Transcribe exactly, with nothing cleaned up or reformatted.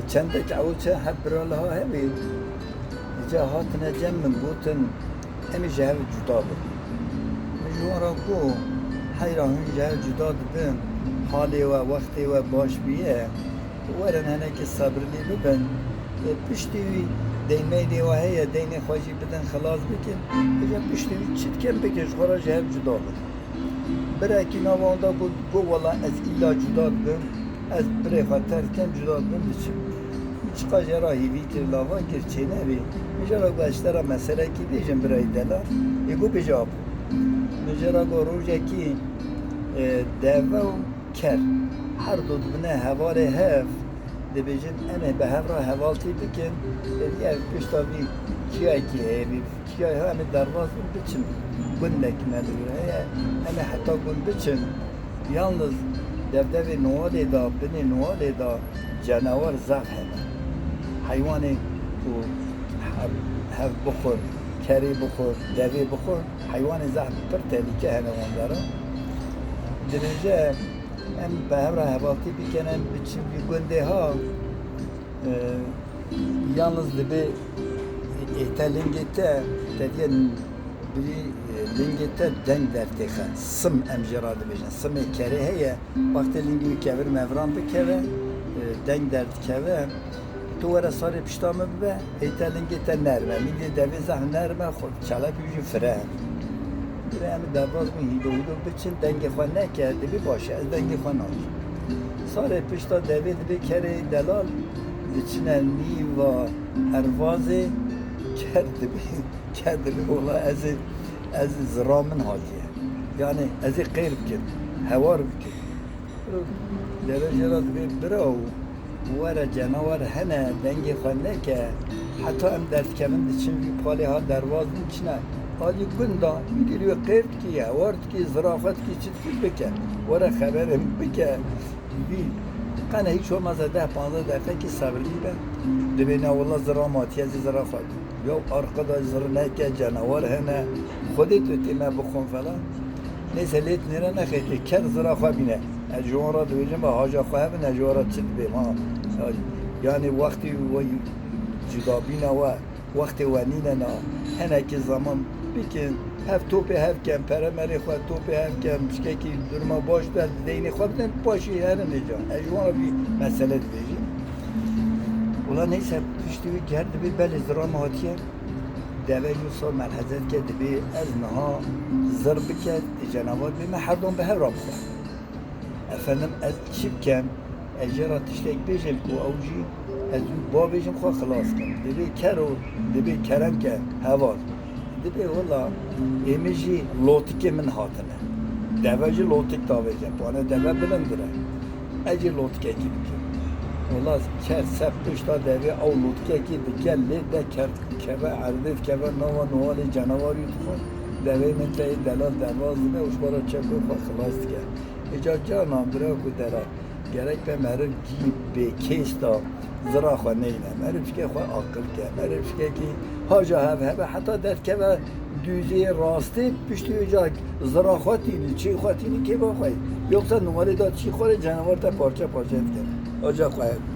Çendek ew çi hep biraliha hevî, îca hatine cem min gotin, em ê ji hev cuda bin. Min ji wan re got, heyra hûn ji hev cuda dibin, halê we, wextê we baş bûye, werin hinekî sebirlî bibin. Ê, piştî wî deyneyê wa heye, deynê xwe jî bidin, xilas bikin. Îca piştî wî çi dikin bikin, ji xwe re ji hev cuda bin. Birekî nava wan de got, got, wela ez îlla cuda dibim, ez birê xwe terk dikim, cuda dibim, diçim. Min çiqas jê re hîvî kir, lava kir, çênebî. Min jê re got, ez ji te re meselekî bêjim, birayê delal. Ê got, bêje abo. Min jê re got, rojekî, e, deve û ker, her du dibine hevalê hev, dibêjin, em ê bi hev re hevaltî bikin. Ê, ev pişta vî çiyayekî heye, vî çiyayê ha em ê derbas bin, biçin. Gundek me li wir heye, em ê heta gund biçin. Yalnız devdevê Noelê de, binê Noelê de cenawar zaf hene. Heywanê ku hev, hev bixwin, kerê bixwin, devê bixwin, heywanê zaf pir tehlîke hene wan dera. Dibêje, em bi hev re hevaltî bikin, em biçin vî gundê ha. E, yalnız dibê ê te lingê te, te diye birî, e, lingê te deng dertêxe. Sim em jê re dibêjin. Simê kerê heye, wextê lingê wî kevir mevran bikeve, e, deng derdikeve. Tu were sarê pişta min bibe, ê te lingê te nerm e. Lingê devê zehf nerm e, xwe çalakî wî jî fire. Dibê em ê derbas bin, hîdo hîdo biçin, dengê xwe neke, dibê baş e, ez dengê xwe nakim. Sarê pişta devê dibê kerê delal, diçine nîva ervazê, ker dibê, ker dibê, wela ez ê, ez ê zira min hatiye. Yanî ez ê qeyr bikim, hewar bikim. Deve jê re dibê, birawo, were cenawar hene, dengê xwe neke, heta em derdikevin diçin vî palê ha derbas bin çine. Alî gunda, îdî wê qeyr dikî, hewar dikî, zira xwe dikî, çi dikî bike. Were xeberê min bike. Vî, qene hiç olmazsa deh panzdeh deqekî sebirlî be. Dibê, na wela zira min hatiye, ez ê zira xwe bikim. Ya arkadaş, zir neke, cenawar hene, Xwedê tu tê me bixwin falan. Neyse, lê tu nêre nexê, tê ker zira xwe bîne. Ez ji wan re dibêjim, ba haja xwe hebin, ez ji wan re çi dibêm, ha? Yanî wextê we cudabîna we, wextê we nîne na, hinekî zeman bikin, hev topê hev ken, pere merê xwe topê hev ken, pişkekî duruma baş de deynê xwe bidin, paşî herin êca. Ez ji wan re vî mesele dibêjim. Wela neyse, piştî wî ger dibê, belê zira min hatiye. Deve jî wisa melheze dike, dibê ez niha zir bike, ê cenawar bê, me herdan bi hev re bixwe. Efendim, ez çi bikem? Ez jê re tiştek bêjim ku ew jî ez wî ba bêjim xwe xilas kim. Dibê kero, dibê kerem ke, heval. Dibê wela ê min jî lotikê min hatine. Deve jî lotik davêje, pane deve bilindir e. Ez jî lotikekî dikim. Wela ker ser pişta devê ew lotikekî dike, lê de ker dikeve, erdê dikeve nava Noelê, cenawar wî dixwe. Devê min teyê delal derbas dibe û ji xwe re çeko xwe xilas dike. Îca canan bira ku dera, gerek be meriv cî bê kês da zira xwe neyne. Meriv şike xwe aqil ke. Meriv şikekî haja hev hebe, heta derdikeve dûzê rastê, piştî wê ca zira xwe tînî, çê xwe tînî, kêfa xwe. Yoksa Noelê da çî xwe rê cenawar te parçe parçe dike. Haja xwe hev.